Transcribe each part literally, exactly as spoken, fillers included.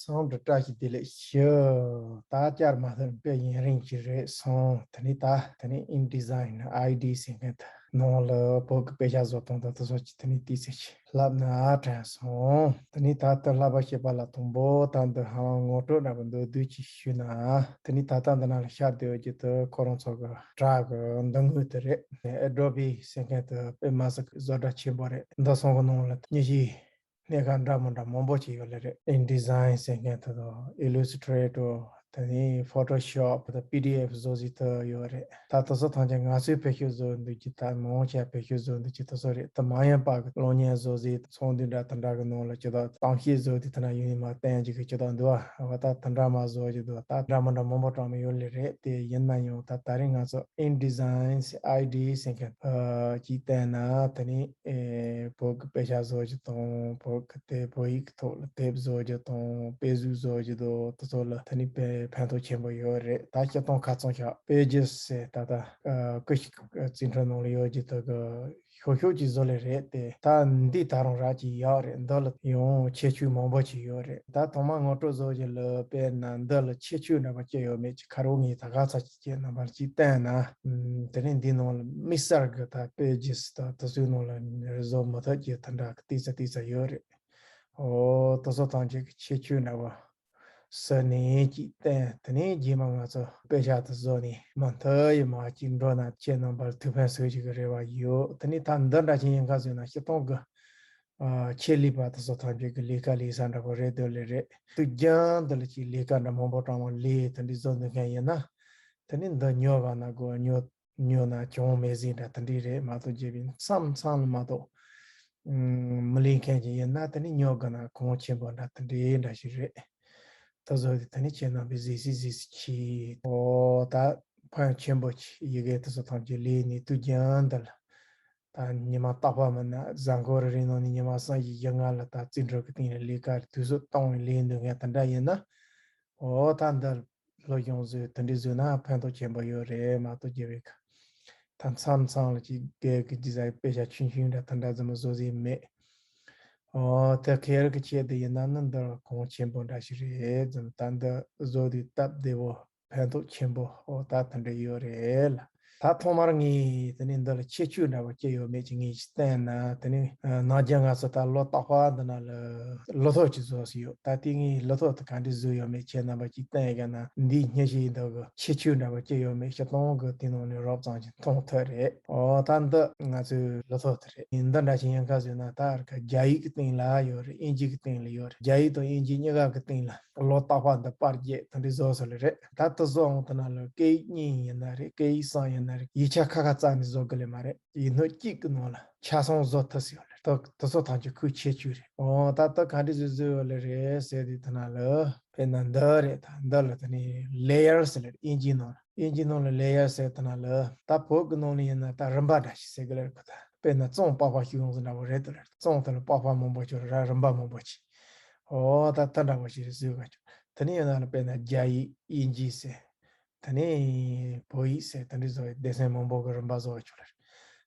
ཚང་འདྲི་བཀྲ་ཤིས་བདེ་ལེགས་ཞུ། ད་བསྐྱར་མ་ཐོན་དཔེ་ཡུན་རིང་ཞིག་རེད་སོང་། དེ་ནི་ད་དེ་ནི་ཨིན་ཌི་ཛའིན་ཨའི་ཌི་ཟེར་མཁན་དེ་ནང་ལ་བོད་ཀྱི་དཔེ་ཆ་བཟོ་སྟངས་དང་དེ་ཚོ་ཅིག་དེ་ནི་ཏོག་ཙམ་ཅིག་ལབ་ན་དྲན་སོང་། དེ་ནི་ད་ལྟ་བསླབ་པ་བྱེད་པ་ལ་དང་པོ་ད་འདི་ཧ་ལམ་ངོ་སྤྲོད་འདྲ་པོ་མདོར་བསྡུས་ཅིག་ཞུས་ན། དེ་ནི་ད་ལྟ་འདི་ན་ལ་ཤར་བསྡད་ཡོད་ཀྱི་དེ་ཁོ་རང་ཚོ་གི་དྲ་གི་མདུན་ངོས་དེ་རེད། ཨེ་ཌོ་བི་ཟེར་མཁན་དེ་དཔེ་མི་སྲིད་བཟོ་གྲྭ་ཆེན་པོ་རེད། འདི་ཚོ་གི་ནང་ལ་མི་གཞི་གནས་ཁང་འདྲ་མི་འདྲ་མང་པོ་ཅིག་ཡོད་ལེ་རེད། ཨིན་ཌི་ཛའིན་ཟེར་མཁན་དེ་དང་ཨི་ལུ་སི་ཊེ་ཊར་དེ་ནི་ཕོ་ཊོ་ཤོབ་དང་པི་ཌི་ཨེཕ་བཟོ་ཟིག་དེ་ཡོད་རེད། ད་དེ་ཚོ་ཐམས་ཅད་ང་ཚོས་བེད་སྤྱོད་བཟོ་འདུག་ཀྱི་ད་མང་ཆེ་བ་བེད་སྤྱོད་བཟོ་འདུག་ཀྱི་དེ་ཚོ་རེད། དེ་མ་ཡིན་པ་གི་གློག་བརྙན་བཟོ་ཟིག་ཚོགས་འདུ་འདྲ་དེ་འདྲ་གི་ནང་ལ་ཇི་ལྟར་གཏམ་བཤད་བཟོ་དེ་དེ་ན་ཡུན་རིང་མ་བསྟན་ཅིག་གི་ཇི་ལྟར་འདུག་ཨ། འོ་ད་དེ་འདྲ་མ་བཟོ་ཇི་འདུག་ད་འདྲ་མི་འདྲ་མང་པོ་གྲངས་མེད་ཡོད་ལེ་རེད། དེ་ཡིན་ན་ཡང་ད་ད་རིང་ང་ཚོ་ཨིན་ཌི་ཛའིན་ཨའི་ཌི་ཟེར་མཁན་ཅིག་བསྟན་ན་དེ་ནི་ཨེ་བོད་ཀྱི་དཔེ་ཆ་བཟོ་རྒྱུ་དང་བོད་ཀྱི་དེབ་བོད་ཡིག་གི་ཐོག་ལ་དེབ་བཟོ་རྒྱུ་དང་དཔེ་གཟུགས་བཟོ་རྒྱུ་དང་དེ་ཚོ་ལ་དེ་ནི་དཔེ་ཕན་ཐོགས་ཆེན་པོ་ཡོད་རེད། ད་སྤྱིར་བཏང་ཁ་ཚང་ཤག་པེ་ཇེས་ཟེར་ད་ལྟ་ཀུ་ཤུ་རྩིས་འཕྲུལ་ནང་ལ་ཡོད་རྒྱུ་དེ་གི་ཤོག་ཤོག་ཅིག་བཟོ་ལེ་རེད་དེ། ད་འདི་ད་རུང་རག་ཅིག་ཡག་རེད། འདི་ལ་ཡང་ཁྱད་ཆོས་མང་པོ་ཅིག་ཡོད་རེད། ད་ཐོག་མར་ངོ་སྤྲོད་བཟོ་རྒྱུ་ལ་དཔེར་ན་འདི་ལ་ཁྱད་ཆོས་འདྲ་པོ་ཅི་ཡོད་མེད་ཅིག་ཁ་རོག་ངས་ད་ག་ཚོད་ཅིག་ཁྱེད་རྣམ་པར་ཅིག་བསྟན་ན། ཨམ། དེ་ནས་འདི་ནང་ལ་དམིགས་བསལ་གྱི་ད་པེ་ཇེས་དང་དེ་ཚོའི་ནང་ལ་བཟོ་མི་ཐུབ་རྒྱུ་དེ་འདྲ་གི་ཏོག་ཙམ་ཏོག་ཙམ་ཡོད་རེད། འོ་དེ་ཚོ་ཐམས་ཅད་ཀྱི་ཁྱད་ཆོས་འདྲ་པོ་ཟེར་ནས་ཅིག་བསྟན། དེ་ནས་རྗེས་མ་ང་ཚོ་དཔེ་ཆ་དེ་བཟོ་ནས་མུ་མཐུད་ཡི་མ་ཅིག་འགྲོ་ན་ཁྱེད་རྣམ་པར་ཐུགས་ཕན་གསོས་ཅིག་གི་རེ་བ་ཡོད། དེ་ནས་ད་འདི་འདྲ་ཅིག་ཡིན་ཁ་བཟོས་ན་སྤྱིར་བཏང་གི་ཨ་ཆེད་ལས་པ་དེ་ཚོ་ཐམས་ཅད་ཀྱི་ལས་ཀ་ལས་ས་འདྲ་པོ་རེད་འདོད་ལེ་རེད། དུས་རྒྱུན་འདི་ལ་ཅིག་ལས་ཀ་འདྲ་མང་པོ་གྲངས་མང་ལས་དེ་འདྲ་བཟོ་འདོད་མཁན་ཡིན་ན། དེ་ནས་འདི་ཉོ་ག་ན་དགོས། ཉོ་ཉོ་ན་གྱོང་མེད་ཟིན་འདྲ་དེ་འདྲས་རེད་མ་གཏོགས་རྒྱབ་པའི་མཚམས་མཚམས་ལ་མ་གཏོགས། ཨུམ། མི་ལེན་མཁན་ཅིག་ཡིན་ན་དེ་ནི་ཉོ་དགོས་ན་གོང་ཆེན་པོ་འདྲ་དེ་འདྲའི་འདྲ་ཞིག་རེད། ད་བཟོ་དེ་དེ་ནི་ཁྱེད་རྣམ་པས་གཟིགས་སྲིད་གཟིགས་སྲིད་ཀྱི། ཨོ་ད་ཕན་ཆེན་པོ་ཅིག་ཡི་གེ་དེ་ཚོ་ཐམས་ཅད་ལས་ནི་དུས་རྒྱུན་འདི་ལ། ད་ཉི་མ་རྟག་པ་མིན་ན་གཟའ་འཁོར་རེ་རེ་ནང་ནས་ཉི་མ་གསུམ་བཞི་བཞི་ལྔ་ལ་ད་རྩིས་འཕྲུལ་གྱི་སྟེང་ལ་ལས་ཀ་དུས་ཚོད་གཏོང་བའི་ལས་འདོད་མཁན་དེ་འདྲ་ཡིན་ན། ཨོ་ད་འདི་སློབ་སྦྱོང་བཟོས་དེ་འདྲས་བཟོས་ན་ཕན་ཐོགས་ཆེན་པོ་ཡོད་རེད་མ་གཏོགས་རྒྱབ་པའི་ཁ། ད་མཚམས་མཚམས་ལ་ཅིག་སྒེར་གྱི་ཇི་ཟ་དཔེ་ཆ་ཆུང་ཆུང་འདྲ་དེ་འདྲ་ཙམ་བཟོ་ཟིན་མེད། ཨོ་དེ་སྒེར་གྱི་ཆེད་དུ་ཡིན་ན་ནི་འདི་གོང་ཆེན་པོ་འདྲ་ཞིག་རེད་ཙམ། ད་འདི་བཟོ་དུས་སྟབས་བདེ་བོ་ཕན་ཐོགས་ཆེན་པོ་ཨོ་ད་དེ་འདྲ་ཡོད་རེད་ལ། ད་ཐོག་མར་ངས་དེ་ནས་འདི་ལ་ཁྱད་ཆོས་འདྲ་པོ་ཅི་ཡོད་མེད་ཅིག་ངས་ཅིག་བསྟན་ན། དེ་ནས་ནང་རྒྱ་ང་ཚོ་ད་ལོ་རྟག་པར་འདི་ན་ལ་ལོ་ཐོ་ཅིག་བཟོ་ཟིན་ཡོད། ད་དེ་ངས་ལོ་ཐོ་དེ་ག་འདྲས་བཟོས་ཡོད་མེད་ཁྱེད་རྣམ་པ་ཅིག་བསྟན་ཡ་ན། འདིའི་སྙན་ཞུ་འདི་གི་ཁྱད་ཆོས་འདྲ་པོ་ཅི་ཡོད་མེད་སྤྱིར་བཏང་གི་དེ་ནང་ནས་རོབ་ཙམ་ཅིག་མཐོང་ཐུབ་རེད། ཨོ་ད་འདི་ང་ཚོའི་ལོ་ཐོ་དེ་རེད། འདི་འདྲ་ཞིག་ཡིན་ཁ་བཟོས་ན་ད་ར་ཁ་རྒྱ་ཡིག་གི་སྟེང་ལ་ཡོད་རེད། དབྱིན་ཇི་གི་སྟེང་ལ་ཡོད་རེད། རྒྱ་ཡིག་དང་དབྱིན་ཇི་གཉིས་ཀ་གི་སྟེང་ལ་ལོ་རྟག་པར་འདི་པར་རྒྱག་དེ་འདྲས་བཟོ་ས་ལ་རེད། ད་དེ་བཟོ་འོང་དེ་ན་ལ་སྐད་ཡིག་གཉིས་ཡིན་ན་རེད། སྐད་ཡིག་གསུམ་ཡིན་ན་རེད། ཡིག་ཆ་ཁ་ཁ་བཙལ་ནས་བཟོ་དགོས་ལེ་མ་རེད། ཡིག་སྣོད་གཅིག་གི་ནང་ལ་ཆ་ཚང་བཟོ་ཐུབ་ས་ཡོད་ལེ། ད་དེ་ཚོ་ཐམས་ཅད་ཁོའི་ཁྱད་ཆོས་རེད། འོ་ད་ལྟ་ག་འདྲས་བཟོས་བཟོས་ཡོད་ལེ་རེད་ཟེར་དུས་དེ་ན་ལ་དཔེར་ན་འདི་རེད། ད་འདི་ལ་དེ་ནས་ལེ་ཡར་ཟེར་ལེ་རེད། དབྱིན་ཇིའི་ནང་ལ། དབྱིན་ཇིའི་ནང་ལ་ལེ་ཡར་ཟེར་དེ་ན་ལ་ད་བོད་ཀྱི་ནང་ལ་ཡིན་ན་ད་རིམ་པ་འདྲ་ཞིག་ཟེར་གི་ལེ་རེད་ཁོ། ད་དཔེར་ན་རྩོམ་པགས་པ་ཞིག་ཡོང་ཟེར་འདྲ་བོ་རེད་དེ་ལེ་རེད། རྩོམ་དེ་ལ་པགས་པ་མང་པོ་ཅིག་ར་རིམ་པ་མང་པོ་ཅིག་ཨོ་ད་ད་འདྲ་བོ་ཞིག་རེད་བཟོས་ག་ཆོག་དེ་ནས་ཡང་ན་དཔེར་ན་རྒྱ་ཡིག་དབྱིན་ཇི་ཟེར། དེ་ནས་བོད་ཡིག་ཟེར་དེ་འདྲ་བཟོ་བའི་སྡེ་ཚན་མང་པོ་གི་རིམ་པ་བཟོ་བ་ཆོག་ལེ་རེད།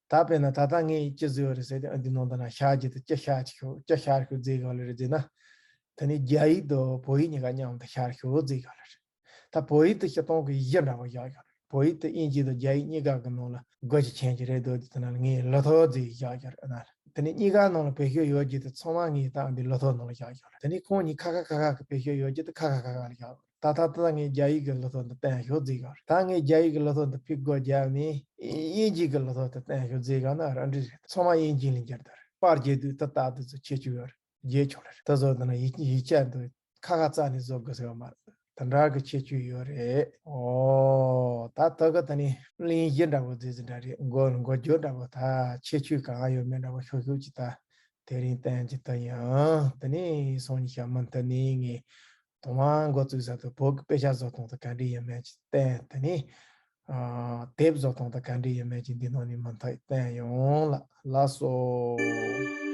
ད་དཔེར་ན་ད་ལྟ་ངས་ཅི་བཟོས་ཡོད་རེད་ཟེར་དུས་ཨ་འདི་ནང་དུ་ན་ཤར་རྒྱུ་དེ་ཅི་ཤར་ཤོག་ཅི་ཤར་ཤོག་བཟོས་ག་ལེ་རེད་ཟེར་ན། དེ་ནས་རྒྱ་ཡིག་དང་བོད་ཡིག་གཉིས་ཀ་མཉམ་དུ་ཤར་ཤོག་བཟོས་ག་ལེ་རེད། ད་བོད་ཡིག་དེ་སྤྱིར་བཏང་གི་གཞི་འདྲ་བོ་བཞག་ཡོད་རེད། བོད་ཡིག་དེ་དབྱིན་ཇི་དང་རྒྱ་ཡིག་གཉིས་ཀ་གི་ནང་ལ་དགོས་ཀྱི་མཁན་གྱི་རེད་འདུག་དེ་ན་ལ་ངས་ལོ་ཐོ་བཟོས་བཞག་ཡོད་རེད་ན། དེ་ནས་གཉིས་ཀ་ནང་ལ་བེད་སྤྱོད་ཡོད་རྒྱུ་དེ་ཚང་མ་ངས་ད་འདི་ལོ་ཐོ་ནང་ལ་བཞག་ཡོད་རེད། དེ་ནས་ཁོང་གཉིས་ཁ་ཁ་ཁ་ཁ་གི་བེད་སྤྱོད་ཡོད་རྒྱུ་དེ་ཁ་ཁ་ཁ་ཁ་ལ་བཞག་ཡོད་རེད། ད་ད་ད་ངས་རྒྱ་ཡིག་གི་ལོ་ཐོ་འདི་བསྟན་ཤོག་བཟོས་ཡོད་རེད། ད་ངས་རྒྱ་ཡིག་གི་ལོ་ཐོ་འདི་ཕུད་དགོས་རྒྱབ་ནས་དབྱིན་ཇི་གི་ལོ་ཐོ་འདི་བསྟན་ཤོག་བཟོས་ག་ན་རང་འགྲིག་རེད། ཚང་མ་དབྱིན་ཇི་ལ་འགྱུར་དོ་རེད། པར་རྒྱག་དུས་ད་ལྟ་དུས་ཚོད་ཁྱད་ཆོས་ཡོད་རེད། རྒྱས་ཆོག་ལེ་རེད། ད་བཟོ་དེ་ན་ཡིག་ཡིག་ཆ་འདི་ཁ་ཁ་བཙལ་ནས་བཟོ་དགོས་ཟེར་བ་མ་རེད། དེ་འདྲ་གི་ཁྱད་ཆོས་ཡོད་རེད། ཨོ་ད་ད་ག་ད་ནི་གླེང་གཞི་འདྲ་པོ་བཟོས་ཟིན་འདྲ་རེད། འགོ་འགོ་བརྗོད་འདྲ་པོ་ད་ཁྱད་ཆོས་གང་ཡོད་མེད་འདྲ་པོ་ཤོག་ཤོག་ཅིག་ད་དེ་རིང་བསྟན་གྱི་ད་ཡང་དེ་ནས་སང་ཉིན་ཞག་མ་མཐའ་ནས་ངས་དང་མ་འགོ་བཙུགས་ས་དུ་བོད་ཀྱི་དཔེ་ཆ་བཟོ་སྟངས་དེ་ག་འདྲ་ཡིན་མིན་ཅིག་བསྟན། དེ་ནས་ཨ་དེབ་བཟོ་སྟངས་དེ་ག་འདྲ་ཡིན་མིན་ཅིག་འདི་ནང་ནས་མུ་མཐུད་བསྟན་ཡོང་ལ་ལགས་སོ།